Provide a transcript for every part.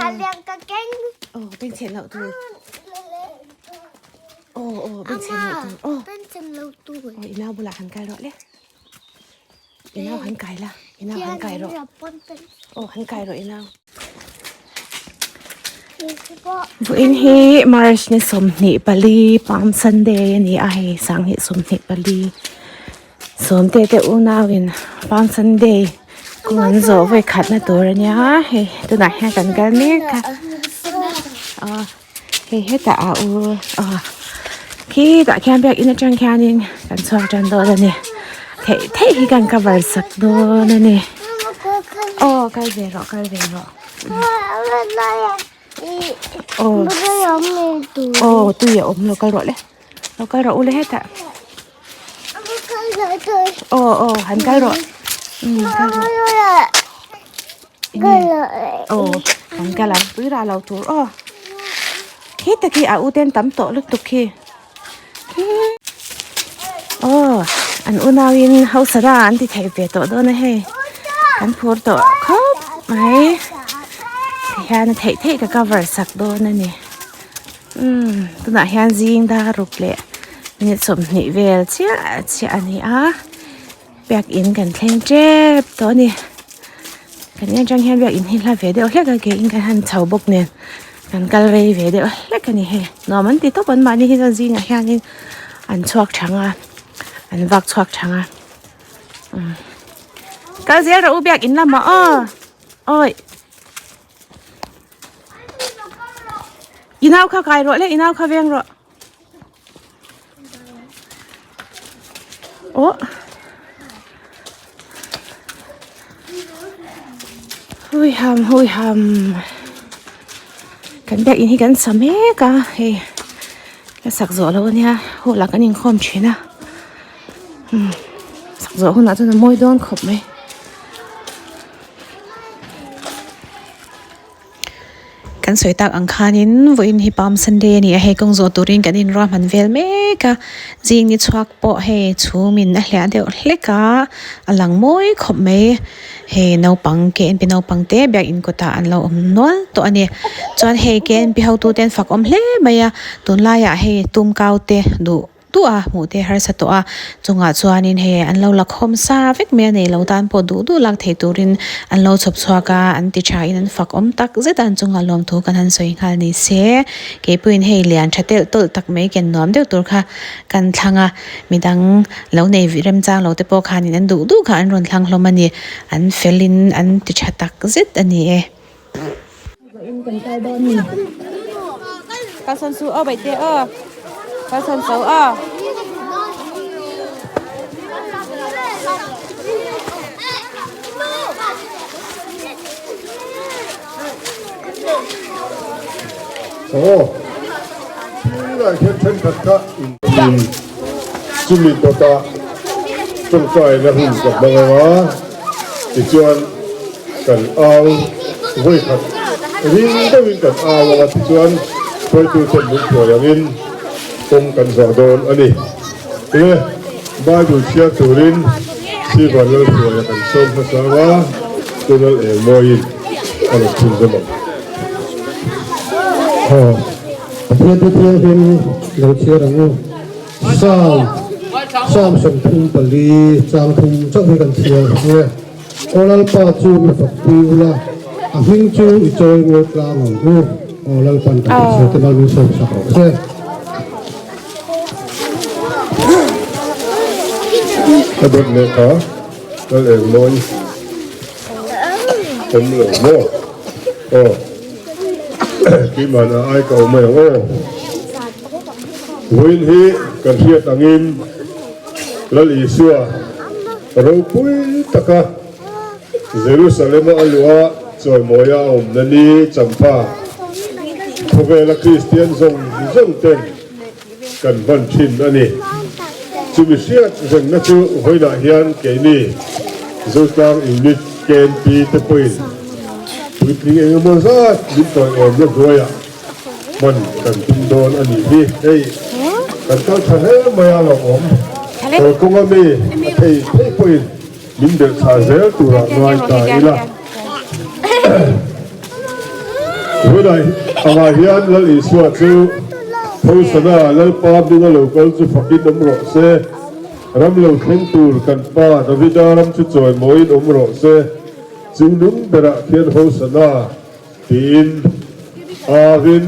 Aw bengchhet loh tur. Aw aw bengchhet loh tur. Aw. Aw i nau bulah han kai rawh le. I nau han kai la. I nau han kai rawh. Aw han kai rawh i nau. Vawiin hi March ni 24 Palm Sunday a ni a hei 2024 sawmte te unauin Palm Sunday kawng an zawh vawi khatna tur a nia hei tunah hian kan kal mek a aw hei hetah a u aw khitah khian biakin atang khianin kan chhuak tan dawn a ni theih theih hi kan cover sak dawn a ni aw kal ve rawh kal ve rawh aw aw tui a awm lo kal rawh le lo kal rawh u le hetah. Aw aw han kal rawh umm kal rawh aw kan kal ang tui rah lo tur aw khi tak hi a u ten tam tawh lutuk khi aw an unau in hausa ra an ti thei ve tawh dawn a hei an phur tawh khawp mai tihian a theih theih ka cover sak dawn a ni. Umm tunah hian zing dar ruk leh minute 20 vel chiah chiah a ni a biakin kan thleng tep tawh a ni kan en atang hian biakin hi hla ve deuh hlek a ke in kan han chho bawk nen kan kal rei ve deuh hlek a ni hei nuam an ti tawp an mahni hi chuan zingah hianin an chhuak thang a an vak chhuak thang a umm kal zel rawh u biakin lamah aw awi. I nau kha kai rawh le i nau kha veng rawh aw hui ham hui ham kan biak in hi kan sa mek a hei la sak zawh loh ania hall ah kan inkhawm thin a umm sak zawh hunah chuan a mawi dawn khawp mai. Kan sawi tak ang khanin vawiin hi Palm Sunday a ni a, hei kawng zawh turin kan inruahman vel mek a, zing ni chhuak pawh hei chhumin a hliah deuh hlek a, a lang mawi khawp mai, hei naupang KNP naupang te biakin kawtah an lo awm nual tawh a ni, chuan hei KNP hotute an fak awm hle mai a, tunlaiah hei tumkau te duh. duh a hmuh te harsa tawh a chungah chuanin hei an lo la khawm sa vek mai a nei lo tan pawh duh duh lak thei turin an lo chhawp chhuak a an ti tha in an fak awm tak zet a an chungah lawmthu kan han sawi nghal ni se keipawhin hei lian tha telh tawlh tak mai ken nuam deuh tur kha kan thlang a midang lo nei remchang lo te pawh khanin an duh duh kha an rawn thlang hlawm a ni an fel in an ti tha tak zet a ni e. Kalsawn su aw baihte aw kalsawn so aw. Aw tunah hian thenkhat kha in chumi kawta tawngtaina hun ka hmang ang a tichuan Kan au vawikhat ring deuhin kan au ang a tichuan hruaituten min hruai angin kawng kan zawh dawn a ni. Tinge Bible chhiar turin Sivan Lalhruaia kan sawm hmasa ang a, Tunal Engmawiin a rawn chhunzawm ang. Aw, Pathian thu thianghlim lo chhiar ang u. Psalm, Psalm 34 chang thum chauh hi kan chhiar ang e. Aw Lalpa chu mi fakpui ula, a hming chu i chawi ngawi tlang ang u. Aw Lalpan kan hriat te mal min sawm sak rawh se. A dawt leh kha Lal Engmawi awm lo maw? Aw keimahna ai ka awm mai ang aw. Vawiin hi kan hriat angin Lal Isua ropui taka Jerusalem-a a luh a, chawimawia a awmna ni champha khawvela Kristian zawng zawng ten kan hman thin a ni. Chumi hriat rengna chu vawiinah hian keini Zotlang Unit KNP te pawhin puitling engemaw zat min tawiawmna hnuaiah Hman kan tum dawn a nih hi. Hei kan kal tha hle mai a lawmawm. Kalkawnga mi a thei thei pawhin min belh thla zel turah ngai ta ila. Tunah angah hian Lal Isua chu Hosana Lalpa hminga lo kal chu fakin awm rawh se, ram lo thleng tur kan pa Davida ram chu chawimawiin awm rawh se, chungnung berah khian Hosana tiin auin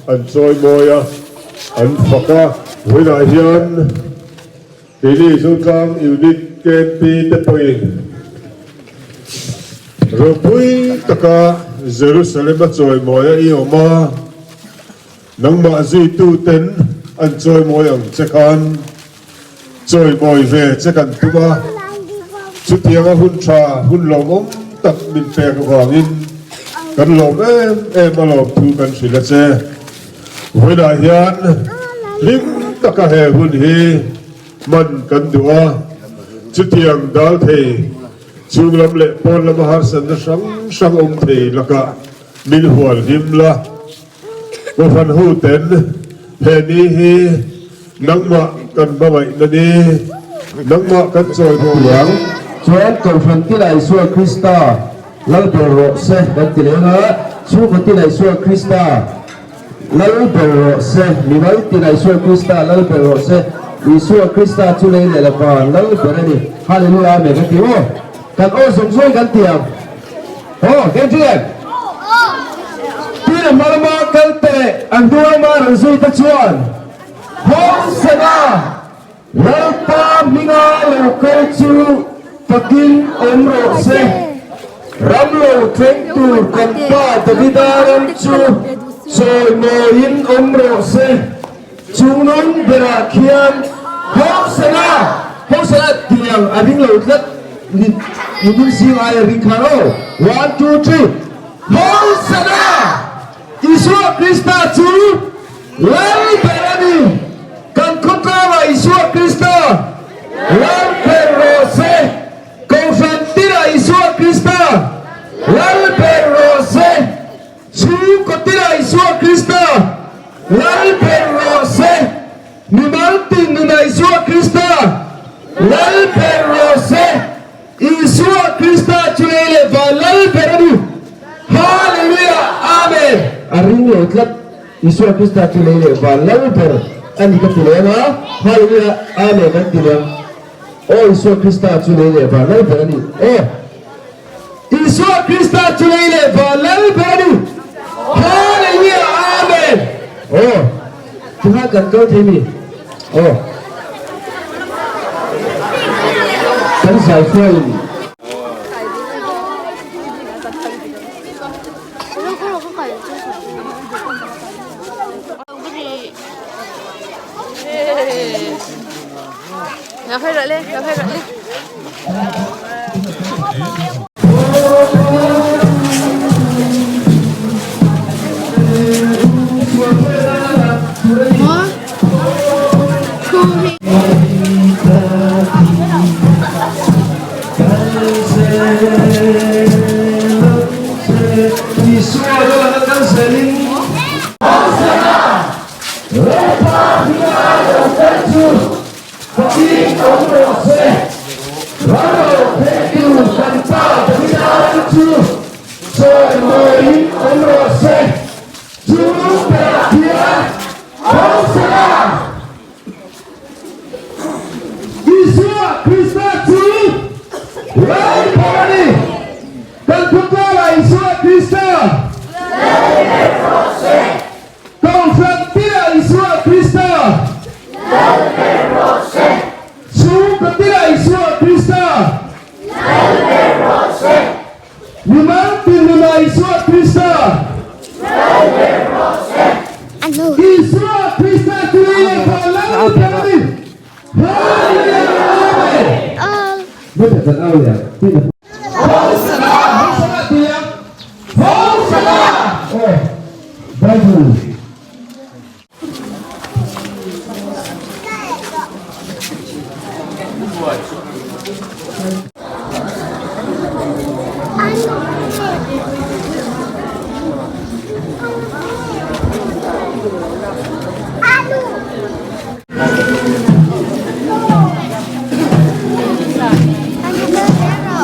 an chawimawi a, an fak a. Vawiinah hian Keini Zotlang Unit KMP te pawhin ropui taka Jerusalem a chawimawi a i awm a, nangmah zuituten an chawimawi ang che khan chawimawi ve che kan tum a, chutianga hun tha hun lawmawm tak min pek avangin kan lawm em em a lawmthu kan hrilh a che. Vawiinah hian hlim taka he hun hi hman kan duh a, chutiang dal thei chhung lam leh pawn lama harsatna hrang hrang awm thei lakah min hual hlim la. Kohhran ho ten he ni hi nangmah kan hmangaihna ni, nangmah kan chawimawi ang. Chuan Kohhran Tila Isua Krista Lal ber rawh se kan ti leng a, chhungkaw Tila Isua Krista Lal ber rawh se, mimal Tila Isua Krista Lal ber rawh se, Isua Krista chu lei leh lapa Lal ber a ni. Hallelujah Amen kan ti maw? Kan aw zawng zawng kan ti ang. Aw, Adrian! Tila hmalama kal teh an hnuaima rawn zui te chuan Hosana! Lalpa hminga lo kal chu fakin awm rawh se, ram lo thleng tur kan pa Davida ram chu chawimawiin awm rawh se, chungnung berah khian Hosana! Hosana tiang a ring lo tlat ni ni zing aia ring khan aw, one two three Hosana! Isua Krista chu Lal ber a ni. Kan khawtlangah Isua Krista Lal ber rawh se. Kohhran tinah Isua Krista Lal ber rawh se. Chhungkaw tinah Isua Krista Lal ber rawh se. Mimal tin nunah Isua Krista Lal ber rawh se. Isua Krista chu lei leh van lal ber a ni. Hallelujah! Amen! A ring lo tlat. Isua Krista chu lei leh van lal ber a ni ka ti leng a. Hallelujah! Amen kan ti leng. Aw Isua Krista chu lei leh van lal ber a ni. Aw Isua Krista chu lei leh van lal ber a ni. Hallelujah! Amen! Aw Tikhan kan kal thei mi? Aw. Kan zai hruaiin. Isua Krista chu Lalpa a ni. Kan khawtlalah Isua Krista Kohhran tinah Isua Krista Chhungkaw tinah Isua Krista Mimal tin nunah Isua Krista Isua Krista chu lei leh van lal ber a ni. Hallelujah! Amen!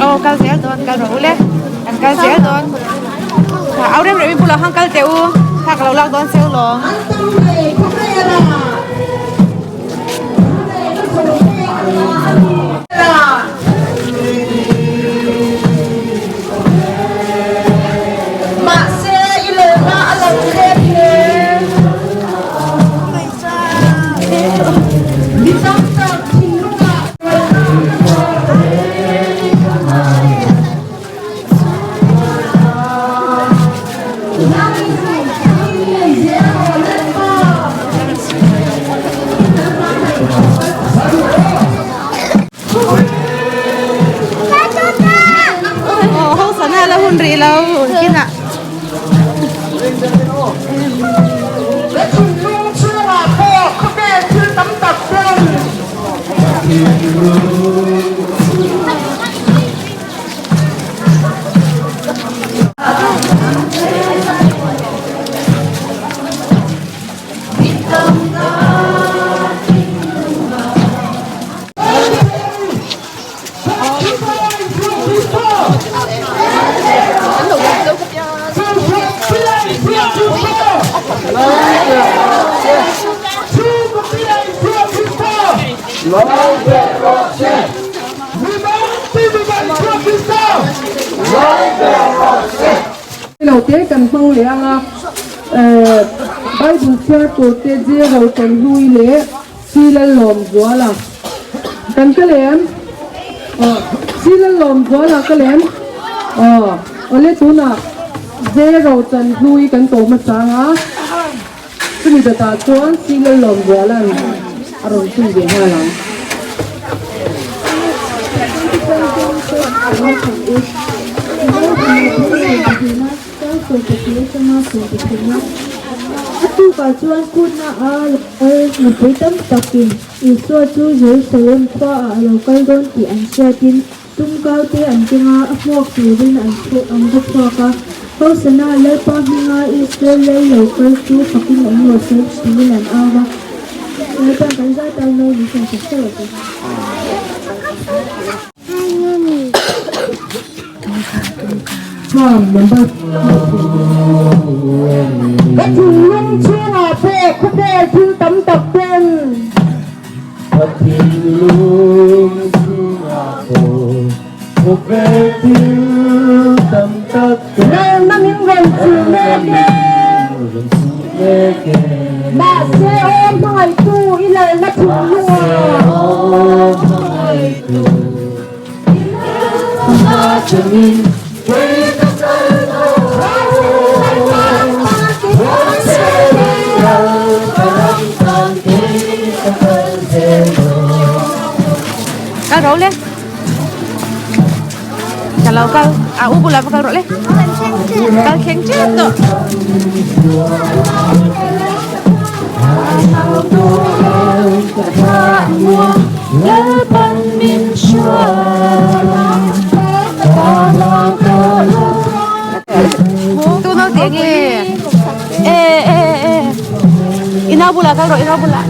Aw kal zel dawn kal rawh u le kan kal zel dawn au rem rem in bulah hang kal teh u thla ka lo lak dawn cheu lawm. Aw ho sana la hun rih lo kinah. Lo te kan hmang leh ang a, Bible chhiar tur te zero Tonhlui leh Silallawmzuala kan ka lem aw Silallawmzuala ka lem aw awle tunah zero Chanhlui kan ko hmasa ang a chumi dawtah chuan Silallawmzuala'n a rawn chhun ve nghal ang. A tukah chuan kutna a lo kal mipui tam takin Isua chu Jerusalem khuaah a lo kal dawn tih an hriatin tumkau te an keng a, a hmuak turin an an va chhuak a. Hosana, Lalpa hminga Israel lal lo kal chu fakin awm rawh se, tiin an au va. Lalpa'n kan zai tan lo min siamsak hreuh rawh se. Ka thinlung chhungah pawh khawvel thil tam tak ten. Ka thinlung chhungah pawh khawvel thil tam tak ten. Lalna min rawn chhuh mek e. Mahse aw hmangaihtu i lalna thinlungah. Mahse aw hmangaihtu i lalna chungin kei ka kal dawn. Mahse lal ka ram tan kei ka kal zel dawn. Kal ro le. Ka lo kal a u bulah va kal rawh le kal thleng tep tawh. Tu nau te nge e e e i nau bulah kal rawh i nau bulah.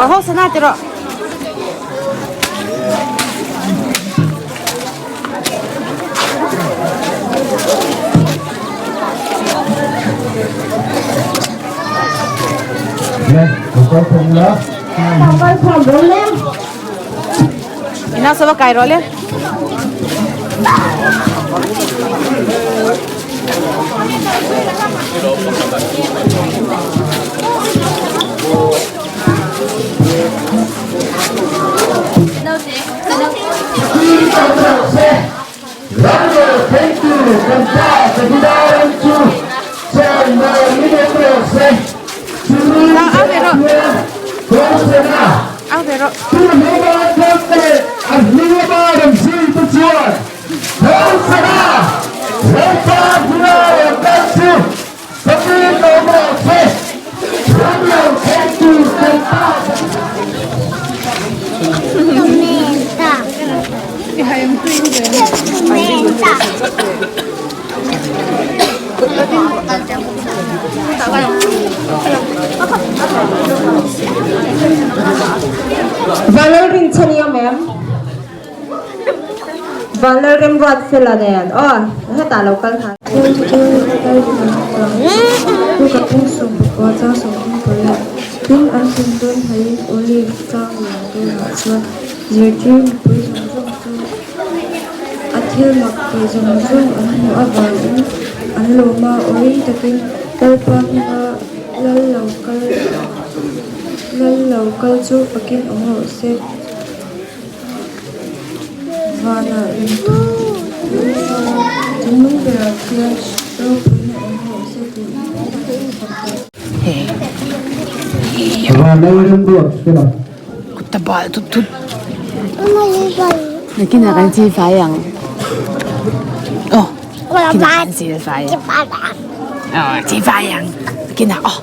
A ho sana ti rawh. Ina sava kai rawh le. Vanlalrinchhani awm em? Vanlalremruatfela nen aw hetah lo kal nghal. Tin, an thlen dawn hmaiin Olive tlang lian dawnah chuan zirtir mipui zawng zawng chu a thil mak tih zawng zawng an hmuh avangin an lawm a, awrin takin Lalpa hminga lal lo kal lal lo kal chu fakin awm rawh se. Vanah ringtu chungnung berah khian ropuina awm rawh se tiin an fak ta. Nakinah kan chil fai ang aw nakinah kan chil fai aw chil fai ang nakinah aw.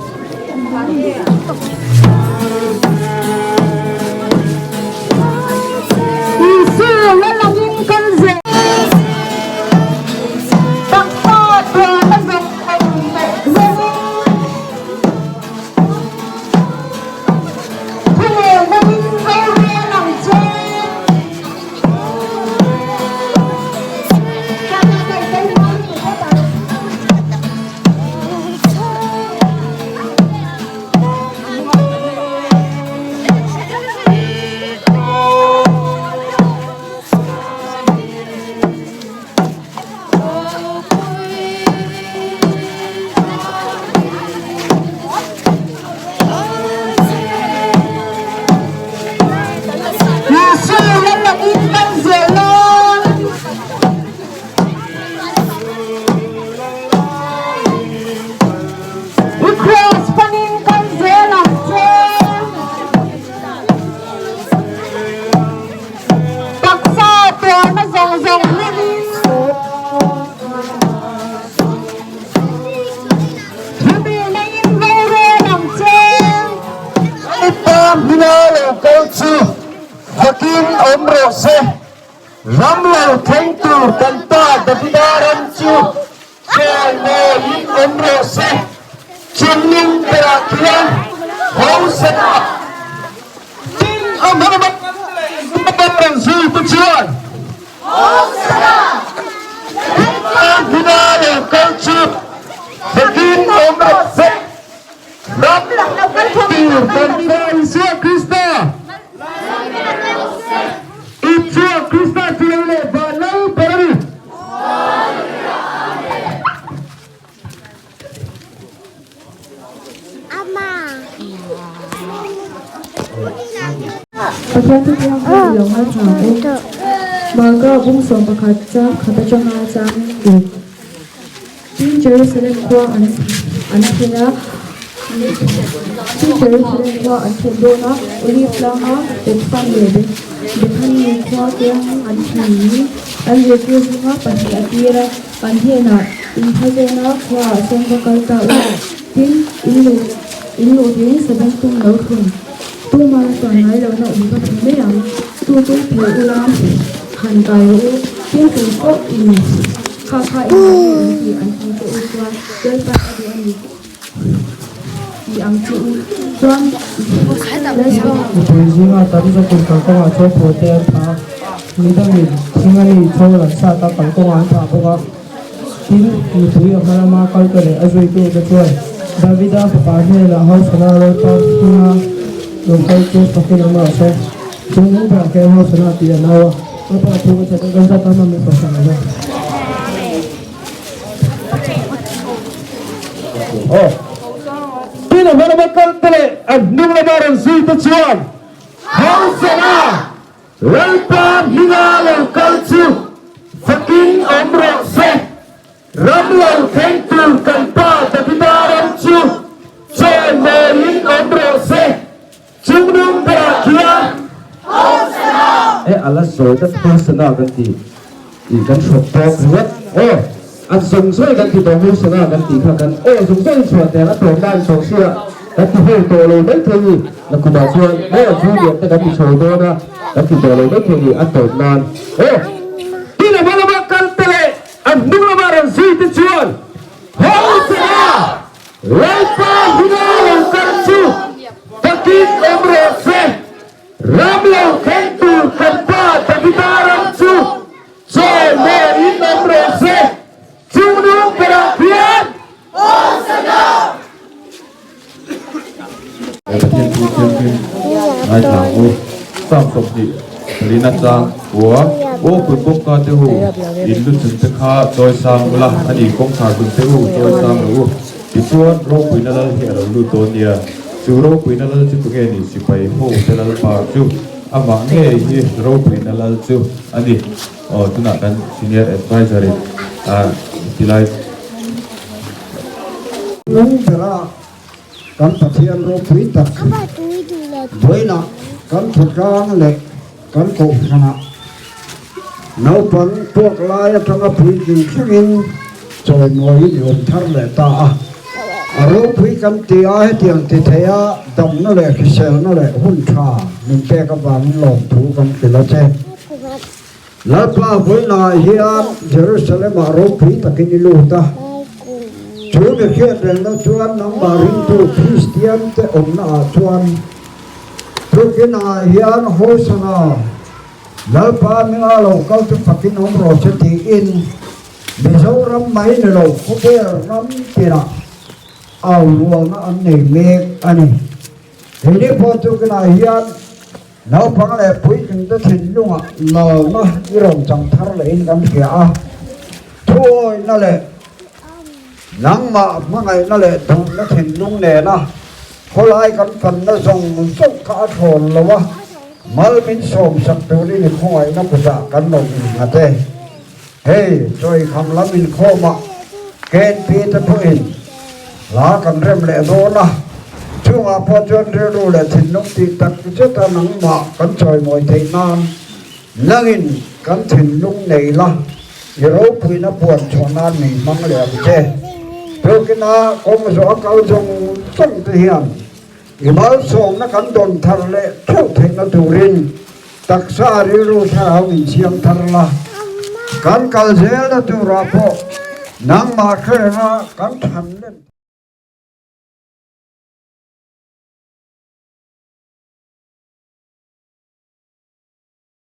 Pathian thu thianghlim i lo ngaithla ang u. Marka bung 11 chang khat atanga chang ruk. Tin Jerusalem khua an an thlen a, Tin Jerusalem khua an thlen dawn a, Olive tlanga Bethfan leh Bethany khua kiang an thlen an zirtir zinga pahnih a tir a, an hnenah inthazawna khuaah sawn va kal ta u. Tin, in luh in luh turin sabengtung lo thlun tuma chuan ngai lohna awm va thei mai ang. Chu chu phei ula han kai rawh u. Tin, tum pawh in kha kha in ngai nge in tih an tih che u chuan Lalpan a duh a ni tih ang che u chuan Lalpa. Mipui zinga tam zawkin kalkawngah chuan phaw te an phah a, midangin thing a ni chho lan sat a kalkawngah an phah bawk a. Tin, mipui a hma lama kal ta leh a zuitute chuan Davida fapa hnenah Hosana Lalpa hminga lo kal chu fakin awm rawh se. Chu nung berah khian Hosana tih an au a, Lalpa thu ka chhat a, kan zat tam a min pawhsan lo ve. Aw. Tin a hma lama kal te leh a hnung lama rawn zui te chuan Hosana! Lalpa hminga lo kal chu fakin awm rawh se. Ram lo thleng tur kan Pa Davida ram chu chawimawiin awm rawh se. Chungnung berah khian E ala sawi tlat Hosana kan ti tih kan hrawk tawk ringawt aw an zawng zawi kan ti tawh Hosana kan tih kha kan aw zawng zawng in chhuah tel a tawp na in chhawk sia kan ti ho tawh lo mai thei ni na kumah chuan aw junior te kan ti chho dawn a kan ti tawh lo mai thei ni a tawp nan aw Tin a hma lama kal te leh a hnung lama rawn zui te chuan Hosana! Lalpa huna lo kal chu takin awm rawh se, ram lo thleng tur kan pa Davida ram chu chawimawiin awm rawh se, chungnung berah khian Hosana! Pathian thu thianghlim ngaithla ang u. Psalm 20 palina chang kua, Aw kut bawk ka te u, in lu chung te kha chawi sang ula, a ni kawngkhar dun te u chawi sang rawh u. Tichuan, ropuina lal hi a lo lut dawn nia. Chu ropuina lal chu tunge ni? Sipai ho te lalpa chu amah ngei hi ropuina lal chu a ni. Aw, tunah kan senior adviser in a tilai. Nung bera kan Pathian ropui tak vawiinah kan khawtlang leh kan kohhranah naupang puak lai atanga puitling thlengin chawimawiin i awm thar leh ta a. A ropui kan ti a, hetiang ti theia damna leh hriselna leh hun tha min pek avangin lawmthu kan hrilh a che. Lalpa vawiinah hian Jerusalem-ah ropui takin i lut a. Chu mi hriatrengna chuan nangmah ringtu Kristiante awmnaah chuan tukinah hian Hosana, Lalpa hminga lo kal chu fakin awm rawh se tiin Mizoram mai ni lo khawvel ram tinah au rualna an nei mek a ni. Keini pawh tukinah hian Naupang leh puitlingte thinlungah lalna i rawn chang thar lehin kan hria a, thuawihna leh nangmah hmangaihna leh duhna thinlung nena khawlai kan fanna zawng zawng kha a thlawn lo a, mal min sawmsak turin i khawngaihna kutah kan lo innghat e. Hei, chawikham lam inkhawmah KNP te pawhin hla kan rem leh dawn a, chungah pawh chuan rilru leh thinlung tih tak zeta nangmah kan chawimawi theih nan nangin kan thinlung nei la, i ropuina puan chhuah nan min hmang leh ang che. Tukina kawng zawh a kal zawng zawng te hian i malsawmna kan dawn thar leh theuh theihna turin Taksa rilru thlarau min siam thar la, kan kal zelna turah pawh nangmah hrenga kan than len.